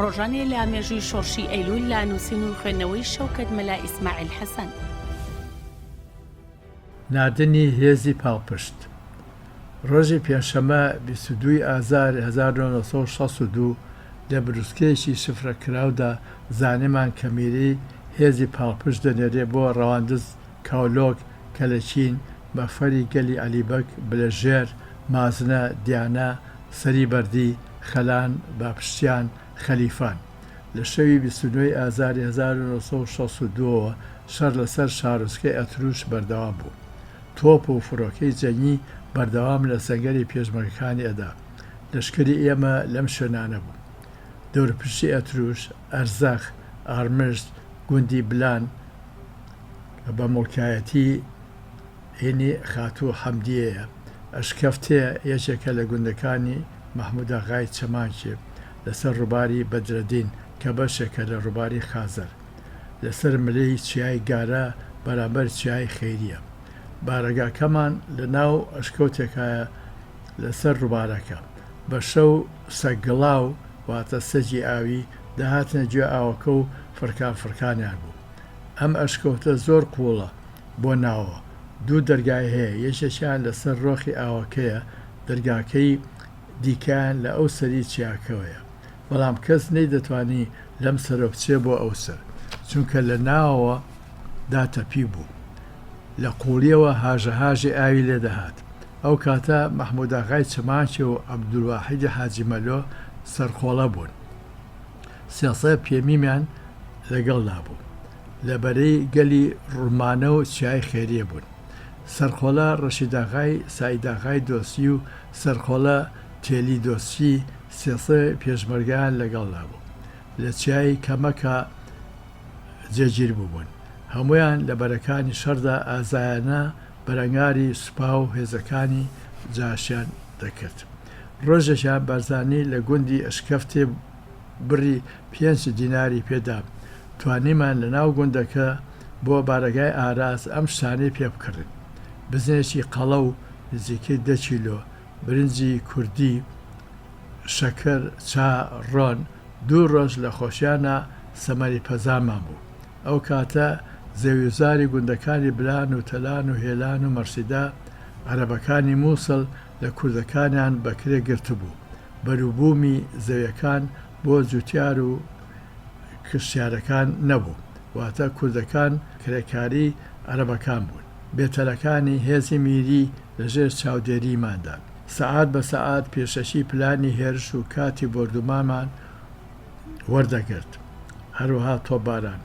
ڕۆژانێ لە مێژووی شۆڕشی ئەیلوول لە نووسین و خوێندنەوەی شەوکەت مەلا ئیسماعیل حەسەن. ناردنی هێزی پاڵپشت. ڕۆژی پێنجشەممە 22 ی ئازار 1962 لە بروسکەیەکی شفرەکراودا زانیمان کە میری هێزی پاڵپشت دەنێرێ بۆ ڕەواندز کاولۆک، کەلەکین، مەفەری گەلی عەلی بەگ، بلەژێر، مازنە، دیانە، سەری بەردی، خەلان، باپشتیان، خەلیفان. لە شەوی 29 ی ئازاری 1962 ەوە شەڕ لەسەر شارۆچکەی ئەتروش بەردەوام بوو. تۆپ و فڕۆکەی جەنگی بەردەوام لە سەنگەری پێشمەرگەکانی ئەدا. لەشکری ئێمە لەم شوێنانە بوو. دەوروپشتی ئەتروش، ئەرزەخ، ئارمشت، گوندی بلان کە بە موڵکایەتی هینی خاتوو حەمدیەیە، ئەشکەفتێ یەکێکە لە گوندەکانی مەحمووداغای چەمانکێ لەسەر ڕووباری بەدرەدین کە بەشێکە لە ڕووباری خازەر. لەسەر ملەی چیای گارە بەرامبەر چیای خەیریە. بارەگاکەمان لە ناو ئەشکەوتێکایە لەسەر ڕووبارەکە. بە شەو سەگ گڵاو واتە سەگی ئاوی دەهاتنە گوێ ئاوەکە و فڕکان فڕکانیان بوو. ئەم ئەشکەوتە زۆر قووڵە بۆ ناوەوە. دوو دەرگای هەیە یەکێکیان لەسەر ڕۆخی ئاوەکەیە دەرگاکەی دیکەیان لە ئەو سەری چیاکەوەیە. بەڵام کەس نەیدەتوانی لەم سەرۆ بچێ بۆ ئەو سەر، چونکە لە ناوەوە داتەپیبوو. لە قووڵییەوە هاژەهاژی ئاوی لێ دەهات. ئەو کاتە مەحمووداغای چەمانکێ و عەبدولواحیدی حاجی مەلۆ سەرقۆڵە بوون. سێسێ پێمیمیان لەگەڵدا بوو. لە بەرەی گەلی ڕومانە و چیای خێرییە بوون. سەرقۆڵە ڕەشیداغای سەعیداغای دۆستی و سەرقۆڵە تێلی دۆستی سێسێ پێشمەرگەیان لەگەڵدا بوو. لە چیای کەمەکە جێگیر بووبوون. هەموویان لە بەرەکانی شەڕدا ئازایانە بەرەنگاری سوپا و هێزەکانی جاشیان دەکرد. ڕۆژێکیان بارزانی لە گوندی ئەشکەفتێ بڕی پێنچ دیناری پێ دام. توانیمان لە ناو گوندەکە بۆ بارەگای ئاراس ئەم شتانەی پێ بکڕین. بزنێکی قەڵەو نزیکەی دە کیلۆ، برنجی کوردی، شەکر، چا، ڕۆن، دوو ڕۆژ لە خۆشیانا سەمەری پەزانمان بوو. ئەو کاتە زەویوزاری گوندەکانی بلان و تەلان و هێلان و مەرسیدا عەرەبەکانی مووسڵ لە کوردەکانیان بە کرێ گرتبوو. بەروبوومی زەویەکان بۆ جوتیار و کشتیارەکان نەبوو. واتە کوردەکان کرێکاری عەرەبەکان بوون. بێتەلەکانی هێزی میری لە ژێر چاودێریماندان. سەعات بە سەعات پێشەکی پلانی هێرش و کاتی بۆردومانمان وەردەگرت، هەروەها تۆپباران.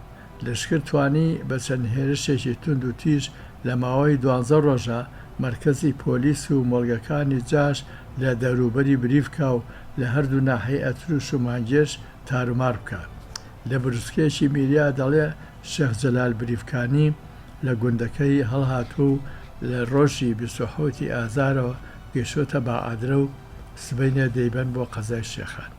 لەشکر توانی بە چەند هێرشێکی توند و تیژ لە ماوەی دوانزە ڕۆژا مەرکەزی پۆلیس و مۆڵگەکانی جاش لە دەوروبەری بریفکا و لە هەردوو ناحیەی ئەتروش و مانگێش تارومار بکا. لە بروسکەیەکی میریا دەڵێ شێخ جەلال بریفکانی لە گوندەکەی هەڵهاتووە و لە ڕۆژی 27 ی ئازارەوە گەیشتووەتە باعەدرە و سبەینێ دەیبەن بۆ قەزای شێخان.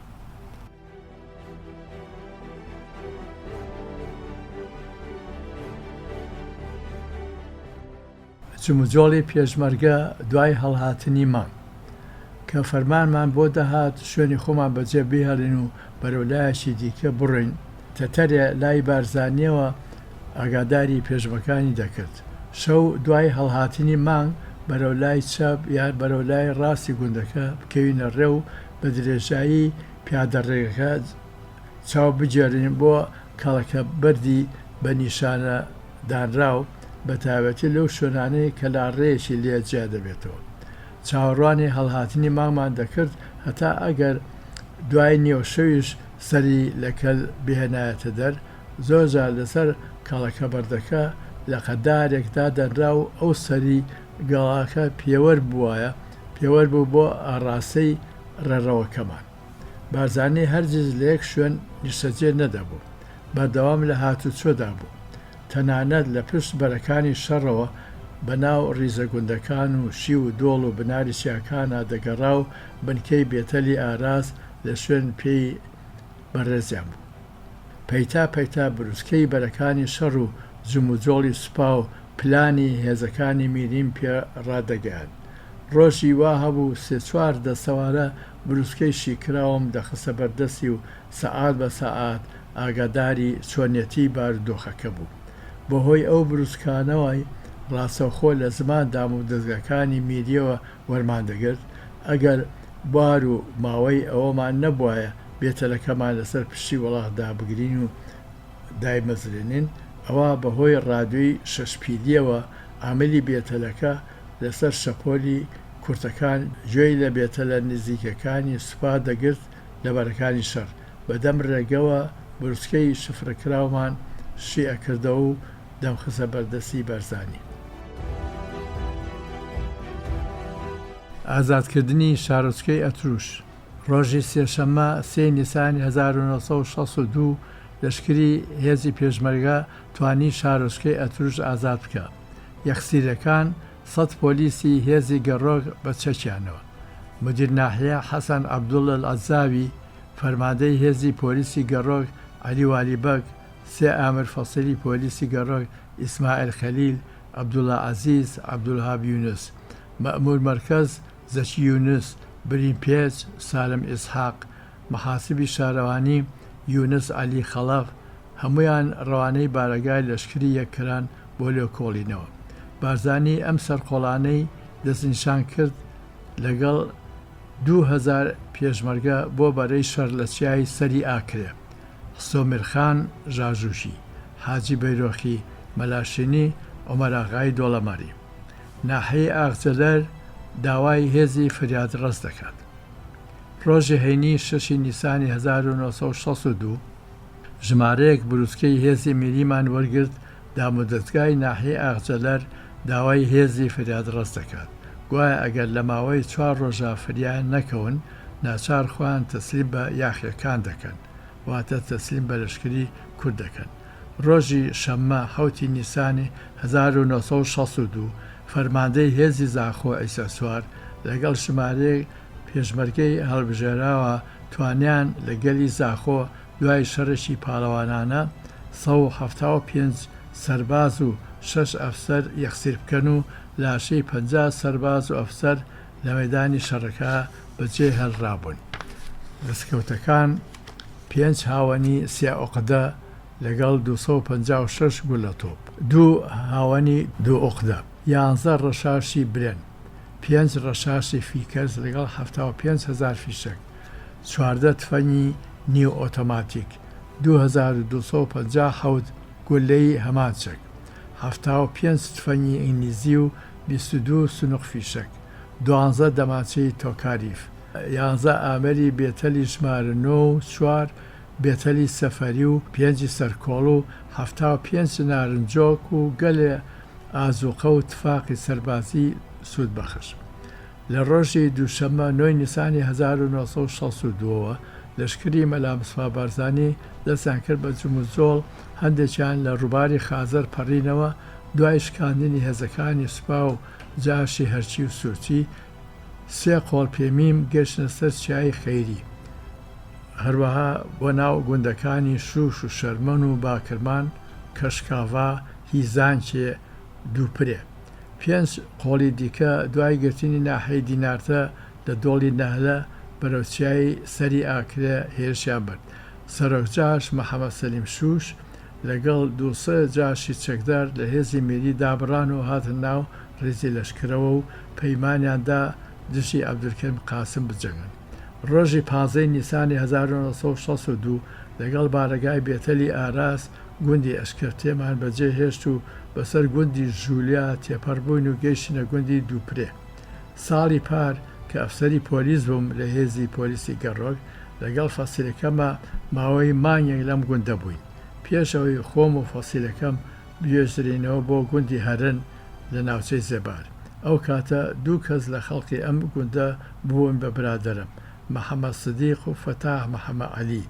جموجۆڵی پێشمەرگە دوای هەڵهاتنی مانگ. کە فەرمانمان بۆ دەهات شوێنی خۆمان بەجێ بهێڵین و بەرەو لایەکی دیکە بڕۆین، تەتەرێ لای بارزانییەوە ئاگاداری پێشمەکانی دەکرد. شەو دوای هەڵهاتنی مانگ بەرەو لای چەپ یان بەرەو لای ڕاستی گوندەکە بکەوینە ڕێ و بە درێژایی پیادەڕێگەکە چاو بگێڕین بۆ کەڵەکە بەردی بە نیشانە دانراو، بە تایبەتی لەو شوێنانەی کە لاڕێیەکی لێ جیا دەبێتەوە. چاوەڕوانی هەڵهاتنی مانگمان دەکرد هەتا ئەگەر دوای نیوەشەویش سەری لە کەل بهێنایەتە دەر، زۆر جار لەسەر کەڵەکەبەردەکە لەقە دارێک دادەنرا و ئەو سەری گەڵاکە پێوەر بوایە، پێوەر بوو بۆ ئاڕاستەی ڕێڕەوەکەمان. بارزانی هەرگیز لە یەک شوێن نیشتەجێ نەدەبوو، بەردەوام لە هاتوچۆدا بوو. تەنانەت لە پشت بەرەکانی شەڕەوە بە ناو ڕیزە گوندەکان و شیو و دۆڵ و بناری چیاکانا دەگەڕا و بنکەی بێتەلی ئاراس لە شوێن پێی بەڕێزیان بوو. پەیتا پەیتا بروسکەی بەرەکانی شەڕ و جموجۆڵی سوپا و پلانی هێزەکانی میریم پێ ڕادەگەیاند. ڕۆژی وا هەبوو سێ چوار دەستەوارە بروسکەی شیکراوم دەخستە بەر دەستی و سەعات بە سەعات ئاگاداری چۆنیەتیی بارودۆخەکە بوو. بە هۆی ئەو بروسکانەوەی ڕاستەوخۆ لە زمان دام و دەزگاکانی میرییەوە وەرمان دەگرت، ئەگەر بوار و ماوەی ئەوەمان نەبوایە بێتەلەکەمان لەسەر پشتی وڵاخ دابگرین و دایمەزرێنین، ئەوا بە هۆی ڕادیۆی شەشپیلییەوە عاملی بێتەلەکە لەسەر شەپۆلی کورتەکان گوێی لە بێتەلە نزیکەکانی سوپا دەگرت لە بەرەکانی شەڕ، بە دەم ڕێگەوە بروسکەی شفرەکراومان شی ئەکردەوە و دەمخستە بەر دەستی بارزانی. ئازادکردنی شارۆچکەی ئەتروش. ڕۆژی سێشەممە سێی نیسانی 1962 لەشکری هێزی پێشمەرگە توانی شارۆچکەی ئەتروش ئازاد بکا. یەخسیرەکان سەت پۆلیسی هێزی گەڕۆک بە چەکیانەوە. مدیر ناحیە حەسەن عەبدوڵ العەزاوی، فەرماندەی هێزی پۆلیسی گەڕۆک عەلی والی بەگ، سێ ئامر فەسیلی پۆلیسی گەڕۆک ئیسماعیل خەلیل، عەبدوڵا عەزیز، عەبدولوهاب یونس، مەئمور مەرکەز زەکی یونس، برین پێچ، سالم ئیسحاق، محاسبی شارەوانی یونس عەلی خەڵەف، هەموویان ڕەوانەی بارەگای لەشکری یەک کران بۆ لێکۆڵینەوە. بارزانی ئەم سەرقۆڵانەی دەستنیشان کرد لەگەڵ 2000 پێشمەرگە بۆ بەرەی شەڕ لە چیای سەری ئاکرێ، حسۆ میرخان ژاژووشی، حاجی بەیرۆخی مەلاشینی، عومەراغای دۆڵەمەڕی. ناحیەی ئاغجەلەر داوای هێزی فریادڕەس دەکات. ڕۆژی هەینی شەشی نیسانی 1962، ژمارەیەک بروسکەی هێزی میریمان وەرگرت، دامودەزگای ناحیەی ئاغجەلەر داوای هێزی فریادڕەس دەکات، گوایە ئەگەر لە ماوەی چوار ڕۆژا فریایان نەکەون، ناچار خۆیان تەسلیم بە یاخیەکان دەکەن، واتە تەسلیم بە لەشکری کورد دەکەن. ڕۆژی شەممە حەوتی نیسانی 1962 فەرماندەی هێزی زاخۆ عیسا سوار لەگەڵ ژمارەیەک پێشمەرگەی هەڵبژێراوە توانیان لە گەلی زاخۆ دوای شەڕێکی پاڵەوانانە 175 سەرباز و شەش ئەفسەر یەخسیر بکەن و لاشەی 50 سەرباز و ئەفسەر لە مەیدانی شەڕەکە بەجێ هێڵرابوون. دەستکەوتەکان پێنج هاوەنی سێ عوقدە لەگەڵ 256 گوللە تۆپ، دوو هاوەنی دوو عوقدە، یانزە ڕەشاشی برێن، پێنج ڕەشاشی فیکەرز لەگەڵ 75 هەزار فیشەک، 14 تفەنگی نیو ئۆتۆماتیک، 2257 گوللەی هەمان چەک، 75 تفەنگی ئینگلیزی و 22 سنوق فیشەک، دوانزە دەمانچەی تۆکاریف، یانزە ئامێری بێتەلی ژمارە نۆ و چوار بێتەلی سەفەری و پێنجی سەرکۆڵ و 75 نارنجۆک و گەلێ ئازوقە و تفاقی سەربازی سوودبەخش. لە ڕۆژی دووشەممە نۆی نیسانی 1962 ەوە لەشکری مەلا مستەفا بارزانی دەستیان کرد بە جموجۆڵ، هەندێکیان لە ڕووباری خازەر پەڕینەوە، دوای شکاندنی هێزەکانی سوپا و جاشی هەرچی و سوورچی سێ قۆڵ پێمیم گەشتنە سەر چیای خەیری، هەروەها بۆ ناو گوندەکانی شوش و شەرمەن و باکرمان، کەشکاڤا، هیزانکێ، دووپرێ. پێنج قۆڵی دیکە دوای گرتنی ناحیەی دینارتە لە دۆڵی نەهلە بەرەو چیای سەری ئاکرێ هێرشیان برد. سەرۆک جاش محەمەد سەلیم شوش لەگەڵ دوو سێ جاشی چەکدار لە هێزی میری دابڕان و هاتن ناو ڕیزی لەشکرەوە و پەیمانیان دا دژی عەبدولکەریم قاسم بجەنگن. ڕۆژی پانزەی نیسانی 1962 لەگەڵ بارەگای بێتەلی ئاراس گوندی ئەشکەفتێمان بەجێ هێشت و بەسەر گوندی ژولیا تێپەڕ بووین و گەیشتینە گوندی دووپرێ. ساڵی پار کە ئەفسەری پۆلیس بووم لە هێزی پۆلیسی گەڕۆک، لەگەڵ فەسیلەکەما ماوەی مانگێک لەم گوندە بووین. پێش ئەوەی خۆم و فەسیلەکەم بگوێزرێینەوە بۆ گوندی هەرن لە ناوچەی زێبار. ئەو کاتە دوو کەس لە خەڵکی ئەم گوندە ببوون بە برادەرم، محەمەد سدیق و فەتاح محەمەد عەلی.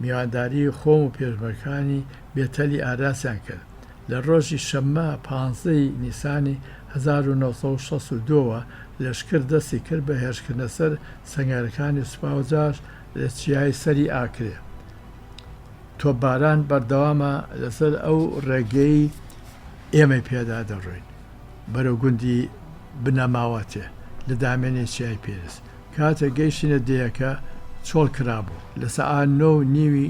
میوانداری خۆم و پێشمەرگەکانی بێتەلی ئاراسیان کرد. لە ڕۆژی شەممە پانزە ی نیسانی 1962 وە لەشکر دەستی کرد بە هێرشکردنە سەر سەنگەرەکانی سوپا و جاش لە چیای سەری ئاکرێ. تۆپباران بەردەوامە لەسەر ئەو ڕێگەی ئێمەی پێدا دەڕۆین بەرەو گوندی بنەماوەتێ. لە دامێنی چیای پێرس. کاتێک گەیشتینە دێیەکە چۆڵ کرابوو. لە سەعا نۆ و نیوی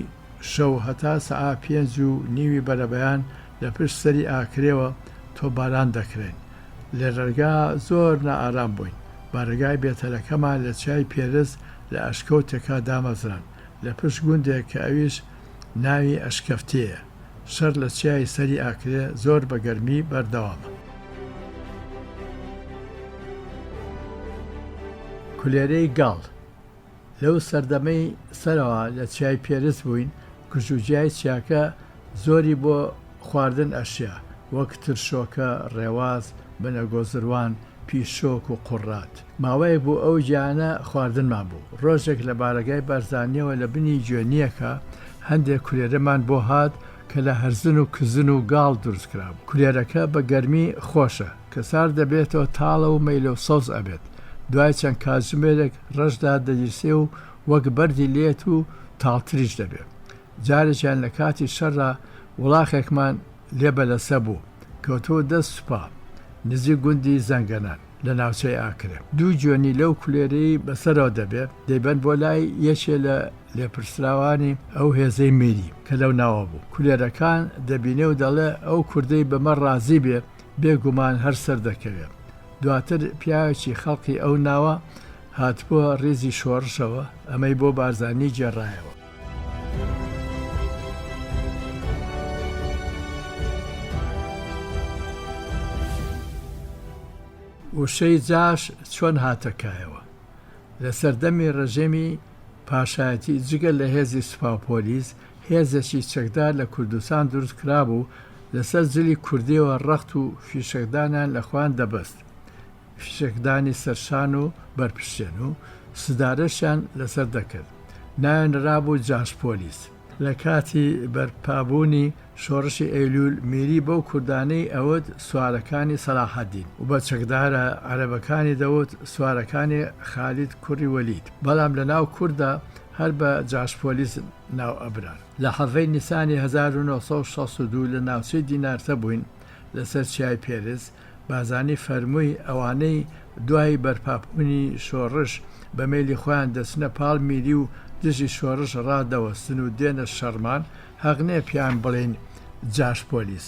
شەو هەتا سەعا پێنج و نیوی بەرەبەیان لە پشت سەری ئاکرێوە تۆپباران دەکرێین. لە ڕێگا زۆر نائارام بووین. بارەگای بێتەلەکەمان لە چیای پێرس لە ئەشکەوتێکا دامەزراند لە پشت گوندێک کە ئەویش ناوی ئەشکەفتێیە. شەڕ لە چیای سەری ئاکرێ زۆر بە گەرمی بەردەوامە. کولێرەی گاڵ، لەو سەردەمەی سەرەوە لە چیای پێرس بووین، گژوگیای چیاکە زۆری بۆ خواردن ئەشیا، وەک ترشۆکە، ڕێواس، بنەگۆزروان، پیشۆک و قوڕات. ماوەیەک بوو ئەو گیانە خواردنمان بوو. ڕۆژێک لە بارەگای بارزانییەوە لە بنی گوێنییەکە هەندێک کولێرەمان بۆ هات کە لە هەرزن و کزن و گاڵ دروست کرابوو. کولێرەکە بە گەرمی خۆشە، کە سارد دەبێتەوە تاڵە و مەیلەو سەوز ئەبێت. دوای چەند کاتژمێرێک ڕەش دادەگیرسێ و وەک بەردی لێت و تاڵتریش دەبێ. جارێکیان لە کاتی شەڕا وڵاخێکمان لێ بەلەسە بوو، کەوتبووە دەست سوپا، نزیک گوندی زەنگەنان لە ناوچەی ئاکرێ. دوو جوێنی لەو کولێرەی بەسەرەوە دەبێ، دەیبەن بۆ لای یەکێ لە لێپرسراوانی ئەو هێزەی میری کە لەو ناوە بوو. کولێرەکان دەبینێ و دەڵێ ئەو کوردەی بەمە ڕازی بێ، بێ گومان هەر سەردەکەوێ. دواتر پیاوێکی خەڵقی ئەو ناوە هاتبووە ڕیزی شۆڕشەوە، ئەمەی بۆ بارزانی گێڕایەوە. وشەی جاش چۆن هاتە کایەوە؟ لە سەردەمی ڕژێمی پاشایەتی جگە لە هێزی سوپا و پۆلیس، هێزێکی چەکدار لە کوردستان دروست کرابوو، لەسەر جلی کوردییەوە ڕەخت و فیشەکدانیان لە خۆیان دەبەست. فیشەکدانی سەرشان و بەرپشتێن و سدارەشیان لەسەر دەکرد. ناویان نرابوو جاش پۆلیس. لە کاتی بەرپابوونی شۆڕشی ئەیلوول میری بەو کوردانەی ئەوت سوارەکانی سەلاحەدین و بە چەکدارە عەرەبەکانی دەوت سوارەکانی خالید کوڕی وەلید. بەڵام لە ناو کورددا هەر بە جاش پۆلیس ناو ئەبران. لە حەڤەی نیسانی 1962 لە ناوچەی دینارتە بووین لەسەر چیای پێرس، بارزانی فەرمووی ئەوانەی دوای بەرپابوونی شۆڕش بە مەیلی خۆیان دەچنە پاڵ میری و دژی شۆڕش ڕادەوەستن و دێنە شەڕمان، هەق نیە پێیان بڵێین جاش پۆلیس.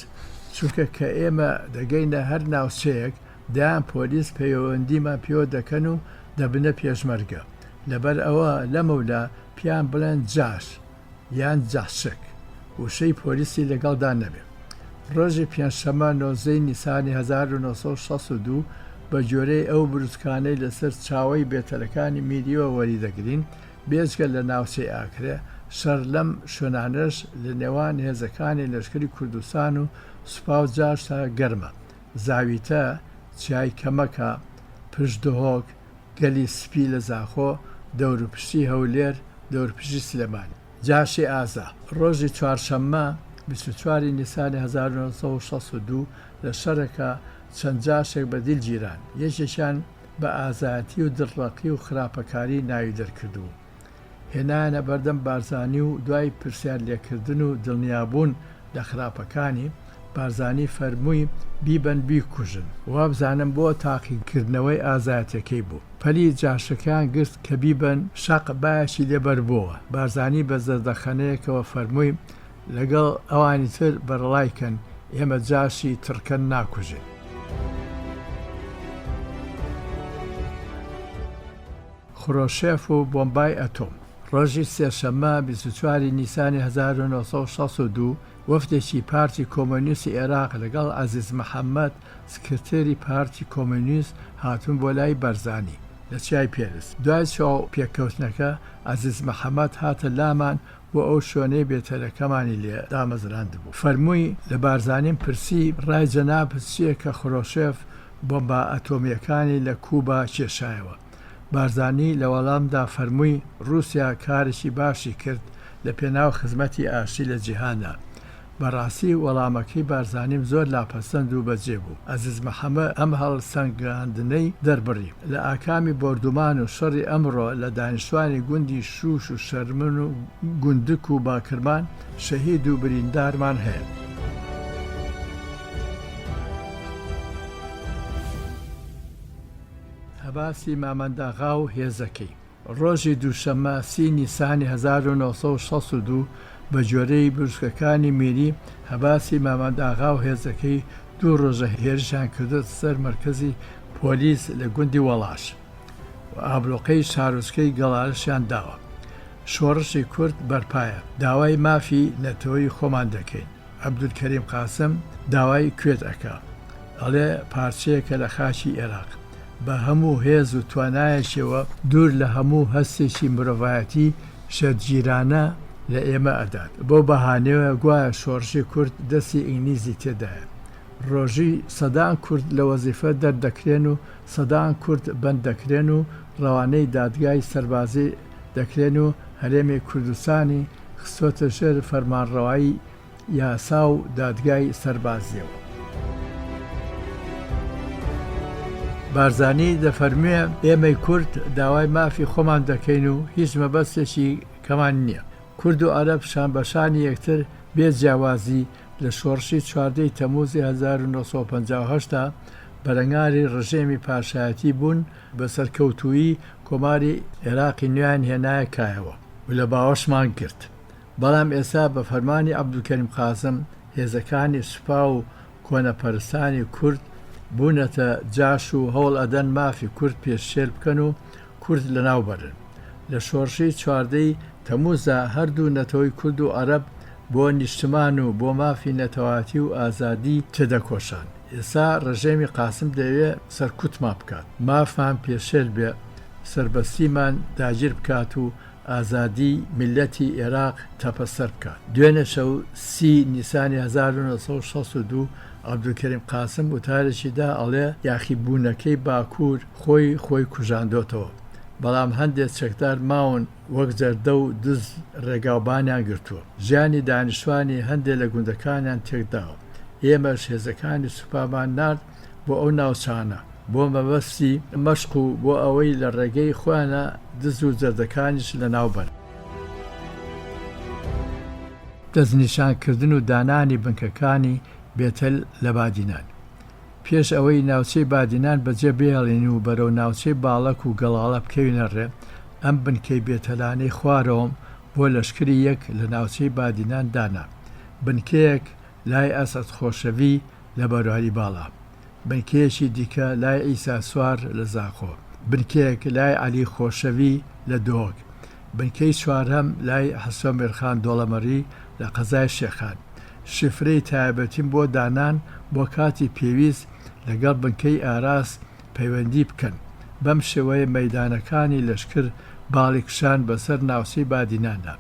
چونکە کە ئێمە دەگەینە هەر ناوچەیەک دەیان پۆلیس پەیوەندیمان پێوە دەکەن و دەبنە پێشمەرگە. لەبەر ئەوە لەمەولا پێیان بڵێن جاش. یان جەحشک، وشەی پۆلیسی لەگەڵدا نەبێ. ڕۆژی پێنجشەممە 19 ی نیسانی 1962 بە گوێرەی ئەو بروسکانەی لەسەر چاوەی بێتەلەکانی میریەوە وەریدەگرین، بێجگە لە ناوچەی ئاکرێ، شەڕ لەم شوێنانەش لە نێوان هێزەکانی لەشکری کوردستان و سوپا و جاشدا گەرمە، زاویتە، چیای کەمەکە، پشت دهۆک، گەلی سپی لە زاخۆ، دەوروپشتی هەولێر، دەورپشتی سلێمانی. جاشی ئازا. ڕۆژی چوارشەممە 24 ی نیسانی 1962 لە شەڕێکا چەند جاشێک بە دیل گیران، یەکێکیان بە ئازایەتی و دڵڕەقی و خراپەکاری ناوی دەرکردبوو. هێنایانە بەردەم بارزانی و دوای پرسیار لێکردن و دڵنیابوون لە خراپەکانی، بارزانی فەرمووی بیبەن بیکوژن. وابزانم بۆ تاقیکردنەوەی ئازایەتیەکەی بوو. پەلی جاشەکەیان گرت کە بیبەن، شەق بایەکی لێ بەربۆوە. بارزانی بە زەردەخەنەیەکەوە فەرمووی لەگەڵ ئەوانی تر بەرەڵای کەن، ئێمە جاشی تڕکەن ناکوژین. خرۆشێف و بۆمبای ئەتۆم. ڕۆژی سێشەممە 24 ی نیسانی 1962 وەفدێکی پارتی کۆمۆنیستی ئێراق لەگەڵ عەزیز محەمەد سکرتێری پارتی کۆمۆنیست هاتوون بۆ لای بەرزانی لە چیای پێرس. دوای چاوپێکەوتنەکە عەزیز محەمەد هاتە لامان بۆ ئەو شوێنەی بێتەلەکەمانی لێ دامەزراندبوو. فەرمووی، لە بارزانیم پرسی، ڕای جەنابت چییە کە خرۆشێف بۆمبا ئەتۆمییەکانی لە کوبا کێشایەوە؟ بارزانی لە وەڵامدا فەرمووی، ڕووسیا کارێکی باشی کرد لە پێناو خزمەتی ئاشتی لە جیهاندا. بەڕاستی وەڵامەکەی بارزانیم زۆر لا پەسەند و بەجێ بوو. عەزیز محەمەد ئەم هەڵسەنگاندنەی دەربڕی. لە ئاکامی بۆردومان و شەڕی ئەمڕۆ لە دانیشتوانی گوندی شوش و شەرمن و گوندک و باکرمان شەهید و بریندارمان هەیە. هەباسی مامەنداغا و هێزەکەی. ڕۆژی دووشەممە سی نیسانی 1962 بە گوێرەی بروسکەکانی میری، هەباسی مامەنداغا و هێزەکەی دوو ڕۆژە هێرشیان کردۆتە سەر مەرکەزی پۆلیس لە گوندی وەڵاش و ئابلوقەی شارۆچکەی گەڵالەشیان داوە. شۆڕشی کورد بەرپایە. داوای مافی نەتەوەی خۆمان دەکەین. عەبدولکەریم قاسم داوای کوێت ئەکا. ئەڵێ پارچەیەکە لە خاکی ئێراق. بە هەموو هێز و توانایەکیەوە دوور لە هەموو هەستێکی مرۆڤایەتی شێتگیرانە لە ئێمە ئەدات. بەو بەهانەوە گوایە شۆڕشی کورد دەستی ئینگلیزی تێدایە. ڕۆژی سەدان کورد لە وەزیفە دەردەکرێن و سەدان کورد بەند دەکرێن و ڕەوانەی دادگای سەربازی دەکرێن و هەرێمی کوردستانی خستۆتە ژێر فەرمانڕەوایی یاسا و دادگای سەربازیەوە. بارزانی دەفەرموێ، ئێمەی کورد داوای مافی خۆمان دەکەین و هیچ مەبەستێکی کەمان نیە. کورد و عەرەب شانبەشانی یەکتر بێ جیاوازی لە شۆڕشی 14 ی تەمووزی 1958 دا بەرەنگاری ڕژێمی پاشایەتی بوون، بە سەرکەوتوویی کۆماری ئێراقی نوێیان هێنایە کایەوە و لە باوەشمان گرت. بەڵام ئێستا بە فەرمانی عەبدولکەریم قاسم هێزەکانی سوپا و کۆنەپەرستانی کورد بوونەتە جاش و هەوڵ ئەدەن مافی کورد پێشێل بکەن و کورد لەناو بەرن. لە شۆڕشی چواردەی تەمووزدا هەردوو نەتەوەی کورد و عەرەب بۆ نیشتمان و بۆ مافی نەتەوایەتی و ئازادی تێدەکۆشان. ئێستا ڕژێمی قاسم دەیەوێ سەرکوتمان بکات، مافمان پێشێل بێ، سەربەستیمان داگیر بکات و ئازادی میللەتی ئێراق تەپەسەر بکات. دوێنێ شەو سی نیسانی 1962 عەبدولکەریم قاسم وتارێکی دا ئەڵێ یاخیبوونەکەی باکوور خۆی خۆی کوژاندۆتەوە بەڵام هەندێ چەکدار ماون وەک جەردە و دز ڕێگاوبانیان گرتووە ژیانی دانیشتوانی هەندێ لە گوندەکانیان تێکداوە ئێمەش هێزەکانی سوپامان نارد بۆ ئەو ناوچانە بۆ مەبەستی مەشق و بۆ ئەوەی لە ڕێگەی خۆیانە دز و جەردەکانیش لەناو بەرن. دەستنیشانکردن و دانانی بنکەکانی بێتەل لە بادینان. پێش ئەوەی ناوچەی بادینان بەجێ بهێڵین و بەرەو ناوچەی باڵەک و گەڵاڵە بکەوینە ڕێ، ئەم بنکەی بێتەلانەی خوارەوەم بۆ لەشکری یەک لە ناوچەی بادینان دانا. بنکەیەک لای ئەسعەد خۆشەوی لە بەرواری باڵا، بنکەیەکی دیکە لای عیسا سوار لە زاخۆ، بنکەیەک لای عەلی خۆشەوی لە دهۆک، بنکەی چوارهەم لای حەسۆ میرخان دۆڵەمەڕی لە قەزای شێخان. شیفرەی تایبەتیم بۆ دانان بۆ کاتی پێویست لەگەڵ بنکەی ئاراس پەیوەندی بکەن. بەم شێوەیە مەیدانەکانی لەشکر باڵی کشان بەسەر ناوچەی بادیناندا.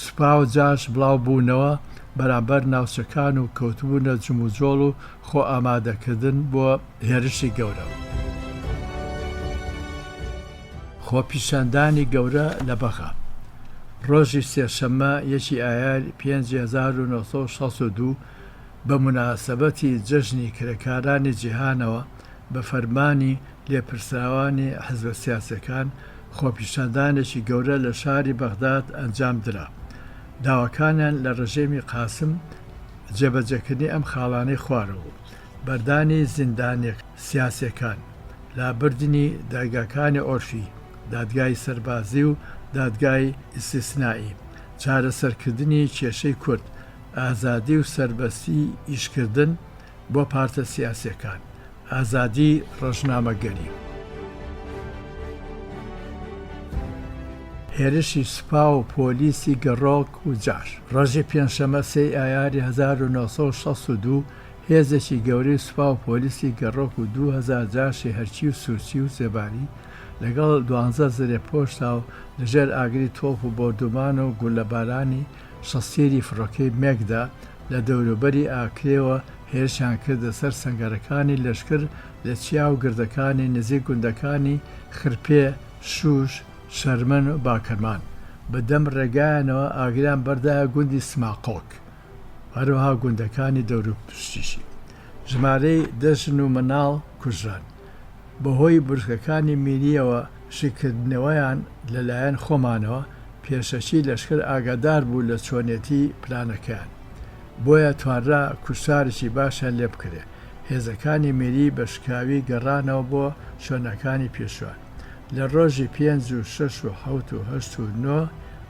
سوپا و جاش بڵاو بوونەوە بەرامبەر ناوچەکان و کەوتبوونە جموجۆڵ و خۆ ئامادەکردن بۆ هێرشی گەورە. خۆپیشاندانی گەورە لە بەغا. ڕۆژی سێشەممە یەکی ئایار پێنج 1962 بە موناسەبەتی جەژنی کرێکارانی جیهانەوە بە فەرمانی لێپرسراوانی حزبە سیاسیەکان خۆپیشاندانێکی گەورە لە شاری بەغداد ئەنجام درا. داواکانیان لە ڕژێمی قاسم جێبەجێکردنی ئەم خاڵانەی خوارەوە بوو، بەردانی زیندانیە سیاسیەکان، لابردنی دادگاکانی عورفی، دادگای سەربازی و دادگای ئیستیسنائی، چارەسەرکردنی کێشەی کورد، ئازادی و سەربەستی ئیشکردن بۆ پارتە سیاسیەکان، ئازادی ڕۆژنامەگەری. هێرشی سوپا و پۆلیسی گەڕۆک و جاش. ڕۆژی پێنجشەممە سێی ئایاری 1962 هێزێکی گەورەی سوپا و پۆلیسی گەڕۆک و 2000 جاشی هەرکی و سورچی و زێباری لەگەڵ دوانزە زرێپۆشدا و لەژێر ئاگری تۆپ و بۆردومان و گوللەبارانی شەستێری فڕۆکەی مێگدا لە دەوروبەری ئاکرێوە هێرشیان کردە سەر سەنگەرەکانی لەشکر لە چیا و گردەکانی نزیک گوندەکانی خرپێ، شوش، شەرمن و باکەرمان. بە دەم ڕێگایانەوە ئاگریان بەردایە گوندی سماقۆک و هەروەها گوندەکانی دەوروپشتیشی. ژمارەی دە ژن و منداڵ کوژران. بەهۆی بروسکەکانی میرییەوە شیکردنەوەیان لە لایەن خۆمانەوە، پێشەکی لەشکر ئاگادار بوو لە چۆنێتی پلانەکەیان. بۆیە توانرا کوشتارێکی باشیان لێ بکرێ. هێزەکانی میری بە شکاوی گەڕانەوە بۆ شوێنەکانی پێشوویان. لە ڕۆژی پێنج و شەش و حەوت و هەشت و نۆ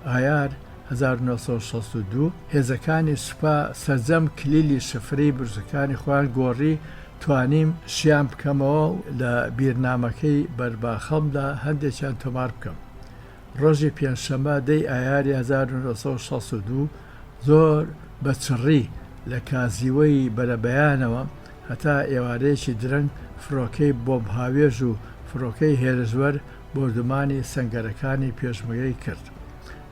ئایار 1962، هێزەکانی سوپا سەرجەم کلیلی شفرەی بروسکەکانی خۆیان گۆڕی، توانیم شیان بکەمەوە و لە بیرنامەکەی بەرباخەڵمدا هەندێکیان تۆمار بکەم. ڕۆژی پێنجشەممە دە ی ئایاری 1962 زۆر بە چڕی لە کازیوەی بەرەبەیانەوە هەتا ئێوارەیەکی درەنگ فڕۆکەی بۆمبهاوێژ و فڕۆکەی هێرشبەر بۆردومانی سەنگەرەکانی پێشمەگەی کرد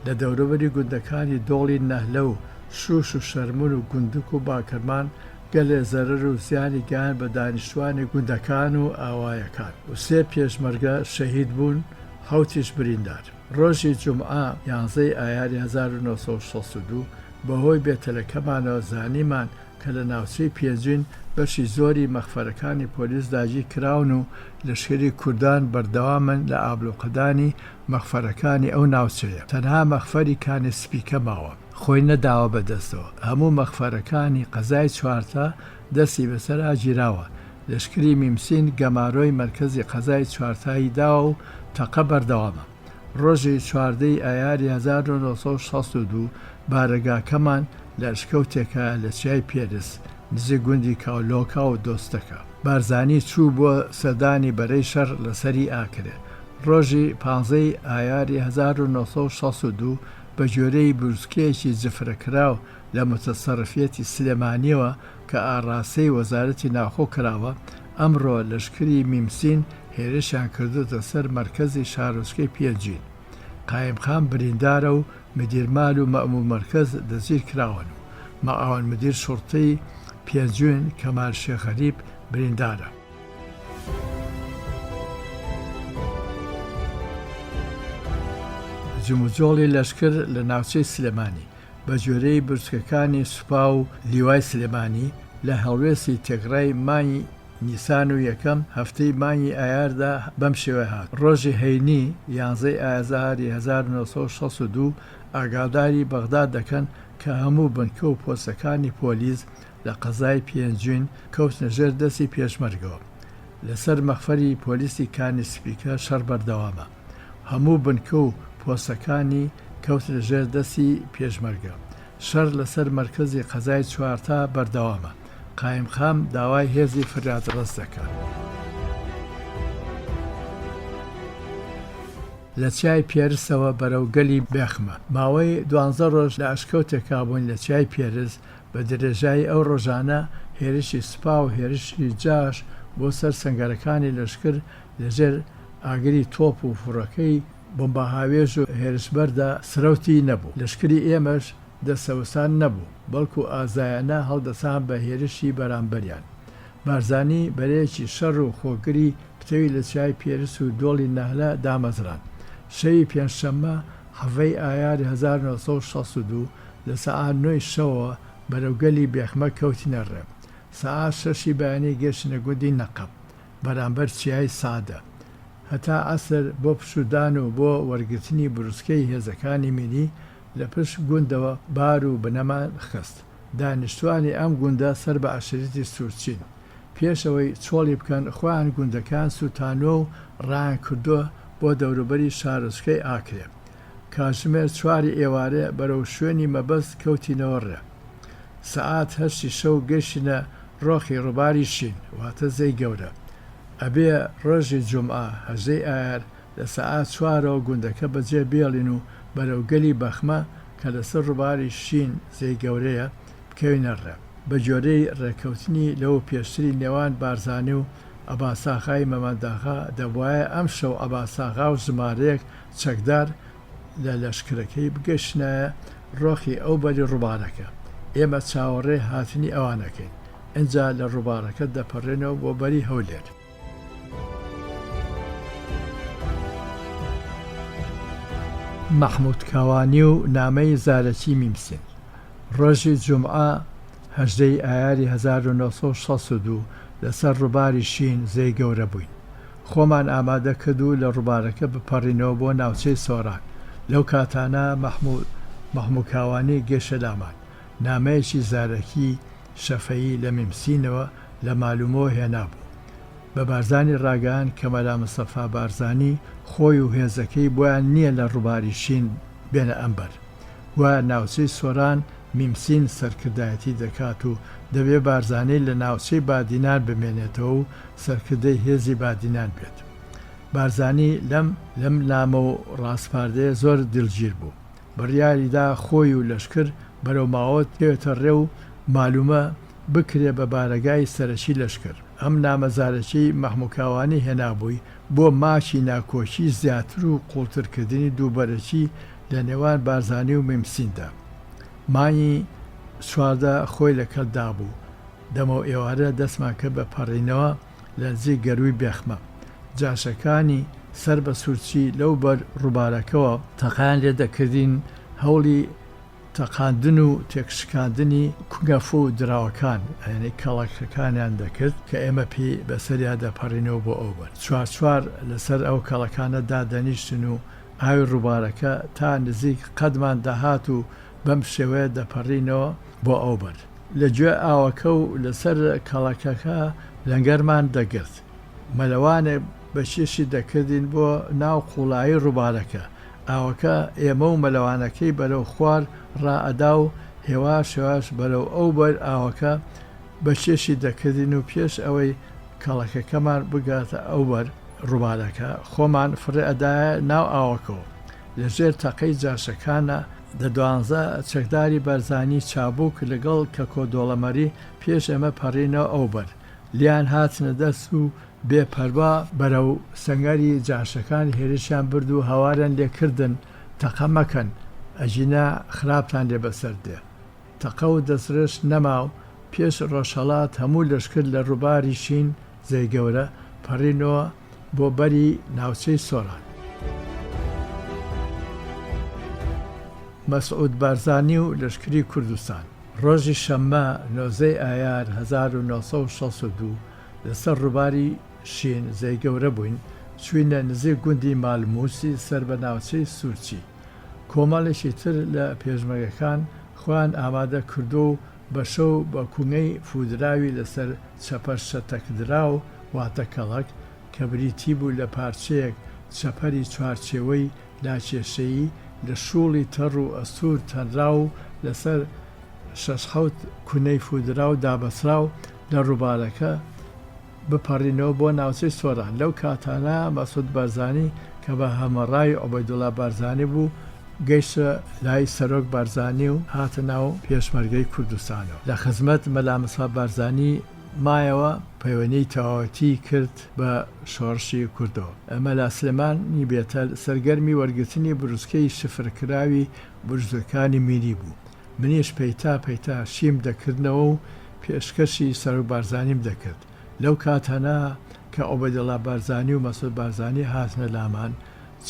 لە دەوروبەری گوندەکانی دۆڵی نەهلە و شوش و شەرمون و گوندک و باکرمان گەلێ زەرەر و زیانی گەیاند بە دانیشتوانی گوندەکان و ئاوایەکان و سێ پێشمەرگە شەهید بوون حەوتیش بریندار. ڕۆژی جومعە یانزەی ئایاری 1962 بەهۆی بێتەلەکەمانەوە زانیمان کە لە ناوچەی پێنجوین بەشی زۆری مەخفەرەکانی پۆلیس داگیر کراون و لەشکری کوردان بەردەوامن لە ئابلوقەدانی مەخفەرەکانی ئەو ناوچەیە. تەنها مەخفەری کانی سپیکە ماوە. خۆی نەداوە بە دەستەوە. هەموو مەخفەرەکانی قەزای چوارتا دەستی بەسەرا گیراوە. لەشکری میمسین گەمارۆی مەرکەزی قەزای چوارتایی داوە و تەقە بەردەوامە. ڕۆژی 14 ی ئایاری 1962 بارەگاکەمان لە ئەشکەوتێکە لە چیای پێرس نزیک گوندی کاولۆکا و دۆستەکە. بارزانی چوو بۆ سەردانی بەرەی شەڕ لە سەری ئاکرێ. ڕۆژی 15 ی ئایاری 1962 بە گوێرەی بروسکەیەکی جفرەکراو لە موتەسەڕفیەتی سلێمانیەوە کە ئاڕاستەی وەزارەتی ناوخۆ کراوە، ئەمڕۆ لەشکری میمسین هێرشیان کردۆتە سەر مەرکەزی شارۆچکەی پێنجوین. قایمقام بریندارە و مدیر مال و مەئمور مەرکەز دەستگیر کراون و معاون مدیر شوڕتەی پێنجوین کەمال شێخ غەریب بریندارە. جموجۆڵی لەشکر لە ناوچەی سلێمانی بە گوێرەی بروسکەکانی سوپا و لیوای سلێمانی لە هەڵوێستی تێکڕای مانگی نیسان و یەکەم هەفتەی مانگی ئایاردا بەم شێوەیە هات، ڕۆژی هەینی یانزەی ئازاری 1962 ئاگاداری بەغداد دەکەن کە هەموو بنکە و پۆستەکانی پۆلیس لە قەزای پێنجوین کەوتنە ژێر دەستی پێشمەرگەوە. لەسەر مەخفەری پۆلیسی کانی سپیکە شەڕ بەردەوامە. هەموو بنکە و پۆستەکانی کەوتنە ژێر دەستی پێشمەرگە. شەڕ لەسەر مەرکەزی قەزای چوارتا بەردەوامە. قایمقام داوای هێزی فریادڕەس دەکات. لە چیای پێرسەوە بەرەو گەلی بێخمە. ماوەی دوانزە ڕۆژ لە ئەشکەوتێکا بووین لە چیای پێرس، بە درێژایی ئەو ڕۆژانە هێرشی سوپا و هێرشی جاش بۆ سەر سەنگەرەکانی لەشکر لە ژێر ئاگری تۆپ و فڕۆکەی بۆمباهاوێژ و هێرشبەردا سرەوتی نەبوو. لەشکری ئێمەش دەستەوسان نەبوو، بەڵکو ئازایانە هەڵدەسان بە هێرشی بەرامبەریان. بارزانی بەرەیەکی شەڕ و خۆگری پتەوی لە چیای پێرس و دۆڵی نەهلە دامەزراند. شەوی پێنجشەممە حەڤەی ئایاری 1962 لە سەعات نۆی شەوەوە بەرەو گەلی بێخمە کەوتینە ڕێ. سەعات شەشی بەیانی گەشتینە گوندی نەقەب، بەرامبەر چیای سادە. هەتا عەسر بۆ پشوودان و بۆ وەرگرتنی بروسکەی هێزەکانی میری لە پشت گوندەوە بار و بنەمان خست. دانیشتوانی ئەم گوندە سەر بە عەشیرەتی سوورچین. پێش ئەوەی چۆڵی بکەن خۆیان گوندەکەیان سووتانووە و ڕایان کردووە بۆ دەوروبەری شارۆچکەی ئاکرێ. کاتژمێر چواری ئێوارێ بەرەو شوێنی مەبەست کەوتینەوە ڕێ. سەعات هەشتی شەو گەیشتینە ڕۆخی ڕووباری شین، واتە زێی گەورە. ئەبێ ڕۆژی جومعە هەژدەی ئایار لە سەعات چوارەوە گوندەکە بەجێ بێڵین و بەرەو گەلی بەخمە کە لەسەر ڕووباری شین، زێی گەورەیە، بکەوینە ڕێ. بە گوێرەی ڕێککەوتنی لەوە پێشتری نێوان بارزانی و عەباساغای مەمەنداغا، دەبوایە ئەمشەو عەباساغا و ژمارەیەک چەکدار لە لەشکرەکەی بگەشتنایە ڕۆخی ئەو بەری ڕووبارەکە. ئێمە چاوەڕێ هاتنی ئەوان ئەکەین. ئنجا لە ڕووبارەکە دەپەڕێنەوە بۆ بەری هەولێر. مەحموود کاوانی و نامەی زارەکی میمسین. ڕۆژی جومعە 18 ی ئایاری 1962 لەسەر ڕووباری شین زێی گەورە بووین. خۆمان ئامادە کرد و لە ڕووبارەکە بپەڕینەوە بۆ ناوچەی سۆران. لەو کاتانە مەحموو مەحموو کاوانی گەیشتە لامان. نامەیەکی زارەکی شەفەیی لە میمسینەوە لە مالومۆ هێنابوو. بە بارزانی ڕاگەیاند کە مەلا مستەفا بارزانی خۆی و هێزەکەی بۆیان نییە لە ڕووباری شین بێنە ئەم بەر. گوایە ناوچەی سۆران میمسین سەرکردایەتی دەکات و دەبێ بارزانی لە ناوچەی بادینان بمێنێتەوە و سەرکردەی هێزی بادینان بێت. بارزانی لەم لەم نامە و ڕاسپاردەیە زۆر دلگیر بوو. بڕیاری دا خۆی و لەشکر بەرەو ماوەت بکەوێتە ڕێ و مالومە بکرێ بە بارەگای سەرەکی لەشکر. ئەم نامە زارەکیەی مەحموکاوانی هێنابووی بۆ ماکی ناکۆکی زیاتر و قوڵتر کردنی دووبەرەکی لە نێوان بارزانی و میمسیندا. مانگی 14 خۆی لە کەل دابوو. دەمەو ئێوارە دەستمان کرد بە پەڕینەوە لە نزیک گەرووی بێخمە. جاشەکانی سەر بە سورچی لەو بەر ڕووبارەکەوە تەقەیان لێ دەکردین، هەوڵی تەقاندن و تێکشکاندنی کونگەفو دراوەکان یانی کەڵەکەکانیان دەکرد کە ئێمە پێی بەسەریا دەپەڕینەوە بۆ ئەوبەر. چوار چوار لەسەر ئەو کەڵەکانە دادەنیشتن و ئاوی ڕووبارەکە تا نزیک قەدمان دەهات و بەم شێوەیە دەپەڕینەوە بۆ ئەوبەر. لە گوێ ئاوەکە و لەسەر کەڵەکەکە لەنگەرمان دەگرت. مەلەوانێک بە کێشی دەکردین بۆ ناو قووڵایی ڕووبارەکە. ئاوەکە ئێمە و مەلەوانەکەی بەرەو خوار ڕائەدا و هێواش هێواش بەرەو ئەو بەر ئاوەکە بە کێشی دەکردین و پێش ئەوەی کەڵەکەکەمان بگاتە ئەو بەر ڕووبارەکە خۆمان فڕێ ئەدایە ناو ئاوەکەوە. لە ژێر تەقەی جاشەکانا دە دوانزە چەکداری بەرزانی چابووک لەگەڵ کەکۆ دۆڵەمەری پێش ئێمە پەڕینەوە ئەو بەر. لێیان هاتنە دەست و بێ پەروا بەرەو سەنگەری جاشەکان هێرشیان برد و هاواریان لێ کردن تەقە مەکەن ئەگینا خراپتان لێ بەسەر دێ. تەقە و دەستڕێژ نەما و پێش ڕۆژهەڵات هەموو لەشکر لە ڕووباری شین، زێی گەورە، پەڕینەوە بۆ بەری ناوچەی سۆران. مەسعود بارزانی و لەشکری کوردستان. ڕۆژی شەممە 19 ی ئایار 1962 لەسەر ڕووباری شین زێی گەورە بووین، چووینە نزیک گوندی مالموسی سەر بە ناوچەی سورچی. کۆمەڵێکی تر لە پێشمەرگەکان خۆیان ئامادە کردووە و بە شەو بە کونگەی فوودراوی لەسەر چەپەر شەتەکدراو واتە کەڵەک کە بریتی بوو لە پارچەیەک چەپەری چوارچێوەی لاکێشەیی لە شووڵی تەڕ و ئەستوور تەنراو و لەسەر شەش حەوت کونەی فوودراو دابەسراو لە ڕووبارەکە بپەڕینەوە بۆ ناوچەی سۆران. لەو کاتانە مەسعود بارزانی کە بە هەمەڕای عوبەیدوڵا بارزانی بوو، گەیشتە لای سەرۆک بارزانی و هاتە ناو پێشمەرگەی کوردستانەوە. لە خزمەت مەلا مستەفا بارزانی مایەوە، پەیوەنیی تەواوەتیی کرد بە شۆڕشی کوردەوە. مەلا سلێمانی بێتەل سەرگەرمی وەرگرتنی بروسکەی شفرکراوی بروسکەکانی میری بوو. منیش پەیتا پەیتا شیم دەکردنەوە و پێشکەشی سەرۆک بارزانیم دەکرد. لەو کاتانە کە عوبەیدوڵا بارزانی و مەسعود بارزانی هاتنە لامان،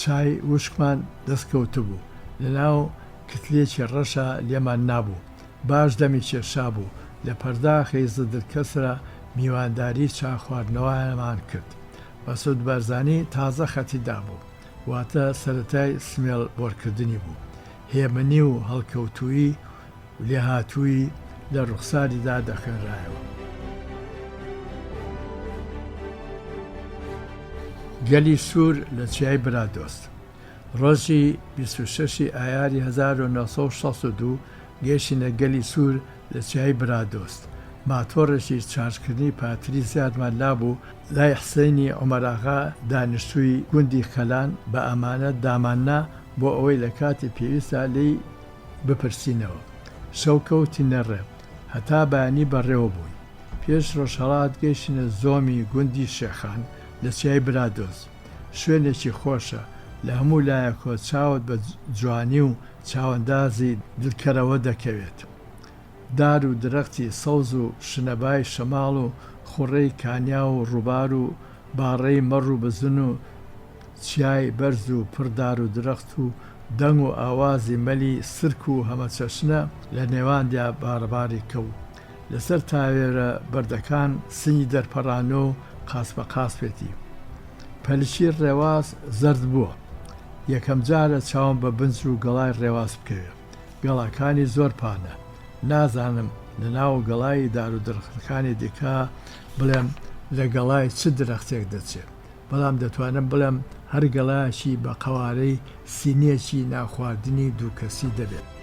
چای وشکمان دەست کەوتبوو، لە ناو کتلێکی ڕەشا لێمان نابوو. باش دەمی کێشابوو. لە پەرداخی زدرکەسرا میوانداری چا خواردنەوەمان کرد. مەسعود بارزانی تازە خەتی دابوو. واتە سەرەتای سمێڵ بۆرکردنی بوو. هێمنی و هەڵکەوتوویی و لێهاتوویی لە ڕوخساریدا دەخوێنرایەوە. گەلی سوور لە چیای برادۆست. ڕۆژی 26 ی ئایاری 1962 گەیشتینە گەلی سوور لە چیای برادۆست. ماتۆڕێکی چارجکردنی پاتری زیادمان لابوو، لای حسەینی عومەراغا دانیشتووی گوندی خەلان بە ئەمانەت داماننا بۆ ئەوەی لە کاتی پێویستدا لێی بپرسینەوە. شەو کەوتینە ڕێ. هەتا بەیانی بەڕێوە بووین. پێش ڕۆژهەڵات گەیشتینە زۆمی گوندی شێخان لە چیای برادۆست. شوێنێکی خۆشە. لە هەموو لایەکەوە چاوت بە جوانی و چاوەندازی دلکەرەوە دەکەوێت. دار و درەختی سەوز و شنەبای شەماڵ و خوڕەی کانیاو و ڕووبار و باڕەی مەڕ و بزن و چیای بەرز و پڕ دار و درەخت و دەنگ و ئاوازی مەلی سرک و هەمەچەشنە لە نێواندا باڕەباڕی کەو لەسەر تاوێرە بەردەکان سنگی دەرپەڕانۆ و قاسپەقاسپێتی پەلکی ڕێواس زەرد بووە. یەکەم جارە چاوم بە بنج و گەڵای ڕێواس بکەوێ. گەڵاکانی زۆر پانە. نازانم لە ناو گەڵای دارودرەختەکانی دیکە. بڵێم لە گەڵای چ درەختێک دەچێ، بەڵام دەتوانم بڵێم هەر گەڵایەکی بە قەوارەی سینییەکی نانخواردنی دووکەسی دەبێت.